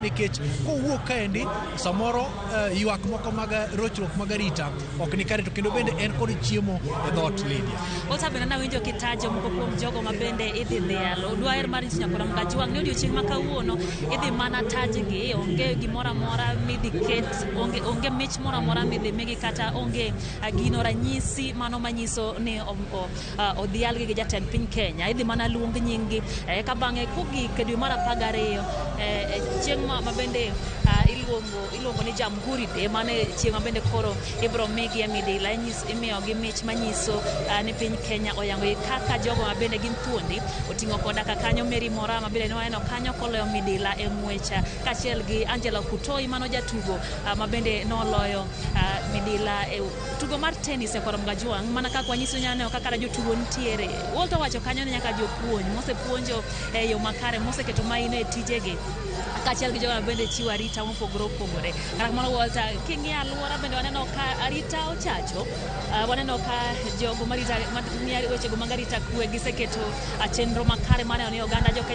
Nikech kowuok kaendi samoro ywak moko mag rochruok mag arita ok ni kare, to kendo bende en kod chiemo e dhoot, Lydia. Ota bende nawinjo kitajo moko kuom jogo ma bende idhi dhialo. Dwaher mar nyiso nyakwara Mkajwang' ni odiochieng' ma kawuono idhi mana tajgi, onge gimoro amora midhi ket, onge mich moro amora midhi migi, kata onge gino ranyisi mano manyiso ni odhialgi gi jatend piny Kenya. Idhi mana luong nying-gi eka bang'e kogik e dwe mar 12, chieng' ma bende iluongo ni Jamhuri Day, mano e chieng' ma bende koro ibiro migi e midila, imiyogi mich manyiso ni piny Kenya oyango gi kaka jogo ma bende gin thuondi. Oting'o koda ka kanyo Mary Moraa ma bende ne waneno kanyo koloyo midila e ng'wech, kaachiel gi Angela Kutoi mano jatugo ma bende noloyo midila e tugo mar tennis e Korom Gajwang'. Mana kaka wanyiso, nyaneno kaka jotugo nitiere. Walter wacho kanyo ni nyaka jopuonj mosepuonjo e yo makare, moseketo maino e tijegi, kaachiel gi jogo ma bende chiwo arita mopogore opogore. Kata kamano, Walter, king'iyo alwora bende waneno ka arita ochacho. Waneno ka jogo marita mang'iyo wechego mag arita kwe giseketo chenro makare mar neno ni oganda jo Kenya